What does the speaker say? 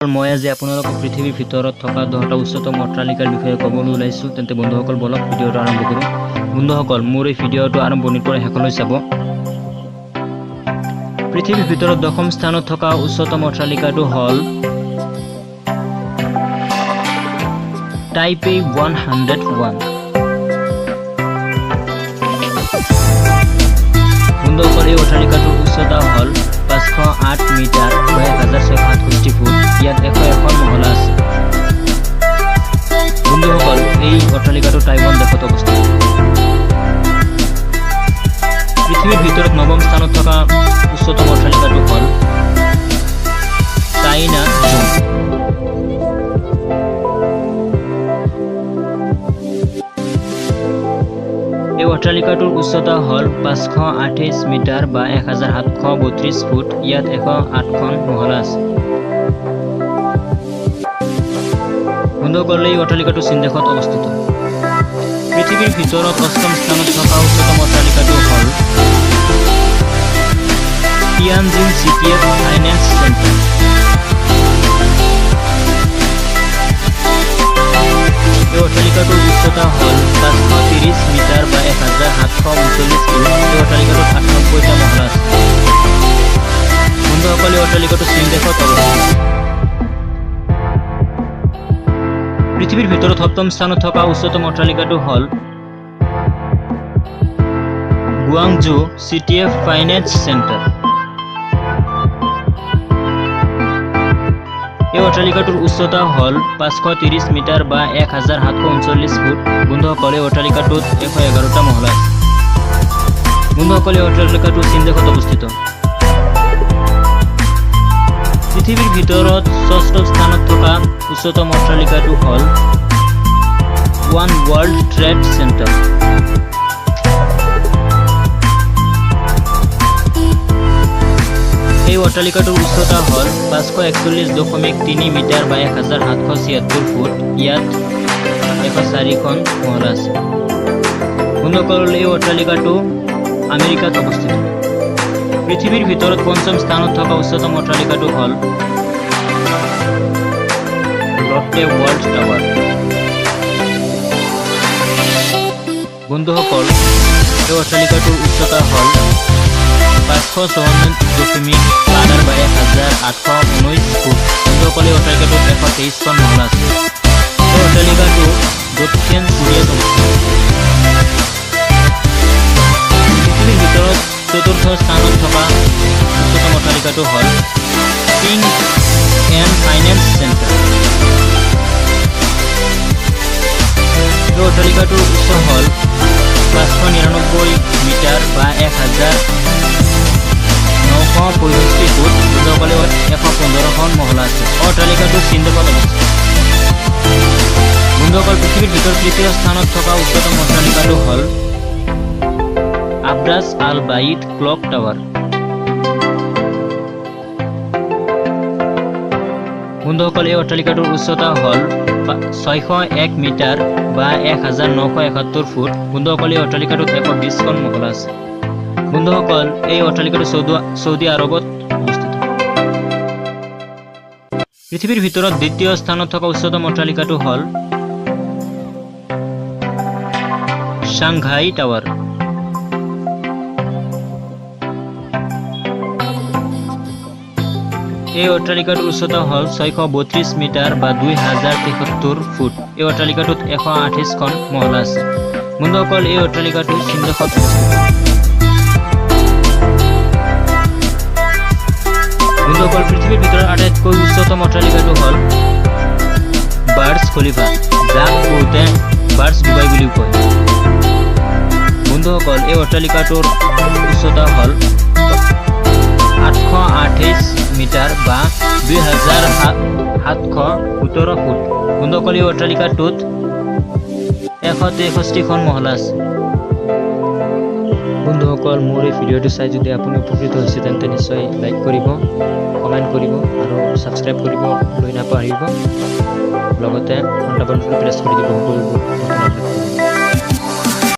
মই আজি আপোনালোকক পৃথিৱীৰ ভিতৰত থকা 10টা উচ্চতম অট্টালিকাৰ বিষয়ে ক'বলৈ ওলাইছোঁ। তেন্তে বন্ধুসকল, বলক ভিডিঅ'টো আৰম্ভ কৰোঁ। বন্ধুসকল, মোৰ এই ভিডিঅ'টো আৰম্ভণিৰ পৰা শেষলৈ চাব। পৃথিৱীৰ ভিতৰত দশম স্থানত থকা উচ্চতম অট্টালিকাটো হ'ল টাইপেই 101। বন্ধুসকল, এই অট্টালিকাটোৰ উচ্চতা হ'ল 508 মিটাৰ বা 1668 ফুট। ইয়াত 101খন মহলা আছে। বন্ধুসকল, এই অট্টালিকাটো টাইৱান দেশত অৱস্থিত। পৃথিৱীৰ ভিতৰত নৱম স্থানত থকা উচ্চতম অট্টালিকাটো হ'ল চাইনা জুং। এই অট্টালিকাটোৰ উচ্চতা হ'ল 528 মিটাৰ বা 1732 ফুট। ইয়াত 108খন মহলা আছে। বন্ধুসকল, এই অট্টালিকাটো চীন দেশত অৱস্থিত। পৃথিৱীৰ ভিতৰত অষ্টম স্থানত থকা উচ্চতম অট্টালিকাটো হ'ল টিয়ানজিন চিটিএফ ফাইনেন্স চেণ্টাৰ। এই অট্টালিকাটোৰ উচ্চতা হ'ল 530 মিটাৰ বা 1739 ফুট। এই অট্টালিকাটোত 98টা মহলা আছে। বন্ধুসকল, এই অট্টালিকাটো চীন দেশত অৱস্থিত। পৃথিৱীৰ ভিতৰত সপ্তম স্থানত থকা উচ্চতম অট্টালিকাটো হ'ল গুৱাংজু চিটিএফ ফাইনেন্স চেণ্টাৰ। এই অট্টালিকাটোৰ উচ্চতা হ'ল 530 মিটাৰ বা 1739 ফুট। বন্ধুসকল, এই অট্টালিকাটোত 111টা মহলা আছে। বন্ধুসকল, এই অট্টালিকাটো চীন দেশত অৱস্থিত। পৃথিৱীৰ ভিতৰত ষষ্ঠ স্থানত থকা উচ্চতম অট্টালিকাটো হ'ল ওৱান ৱৰ্ল্ড ট্ৰেড চেণ্টাৰ। এই অট্টালিকাটোৰ উচ্চতা হ'ল 541.3 মিটাৰ বা 1776 ফুট। ইয়াত 104খন মহলা আছে। বন্ধুসকল, এই অট্টালিকাটো আমেৰিকাত অৱস্থিত। পৃথিৱীৰ ভিতৰত পঞ্চম স্থানত থকা উচ্চতম অট্টালিকাটো হ'ল লটে ৱৰ্ল্ড টাৱাৰ। বন্ধুসকল, এই অট্টালিকাটোৰ উচ্চতা হ'ল 554.5 বা 1819 ফুট। বন্ধুসকল, এই অট্টালিকাটোত 123খন মহলা আছে। এই অট্টালিকাটো দক্ষিণ কোৰিয়াত অৱস্থিত। পৃথিৱীৰ ভিতৰত চতুৰ্থ স্থানত থকা উচ্চতম অট্টালিকাটো হ'ল পিং এন ফাইনেন্স চেণ্টাৰ। এই অট্টালিকাটোৰ উচ্চ হ'ল 599 মিটাৰ বা 1965 ফুট। বন্ধুসকলে, 115খন মহলা আছে। অট্টালিকাটো চীন দেশত অৱস্থিত। বন্ধুসকল, পৃথিৱীৰ ভিতৰত তৃতীয় স্থানত থকা উচ্চতম অট্টালিকাটো হ'ল আব্ৰাজ আল বাইদ ক্লক টাৱাৰ। বন্ধুসকল, এই অট্টালিকাটোৰ উচ্চতা হ'ল 601 মিটাৰ বা 1971 ফুট। বন্ধুসকল, এই অট্টালিকাটোত 120খন মহলা আছে। বন্ধুসকল, এই অট্টালিকাটো চৌদি আৰৱত অৱস্থিত। পৃথিৱীৰ ভিতৰত দ্বিতীয় স্থানত থকা উচ্চতম অট্টালিকাটো হ'ল সাংঘাই টাৱাৰ। এই অট্টালিকাটোৰ উচ্চতা হ'ল 632 মিটাৰ বা 2073 ফুট। এই অট্টালিকাটোত 128খন মহলা আছে। বন্ধুসকল, এই অট্টালিকাটো চীন দেশত অৱস্থিত। বন্ধুসকল, পৃথিৱীৰ ভিতৰত আটাইতকৈ উচ্চতম অট্টালিকাটো হ'ল বাৰ্জ খলিফা, যাক বহুতে বাৰ্জ ডুবাই বুলিও কয়। বন্ধুসকল, এই অট্টালিকাটোৰ উচ্চতা হ'ল 828 মিটাৰ বা 2717 ফুট। বন্ধুসকল, এই অট্টালিকাটোত 163খন মহলা আছে। বন্ধুসকল, মোৰ এই ভিডিঅ'টো চাই যদি আপুনি উপকৃত হৈছে তেন্তে নিশ্চয় লাইক কৰিব, কমেণ্ট কৰিব আৰু ছাবস্ক্ৰাইব কৰিব লৈ নাপাহৰিব। লগতে ঘণ্টা বাটনটো প্ৰেছ কৰি দিব সকলোবোৰ নতুন আপডেট।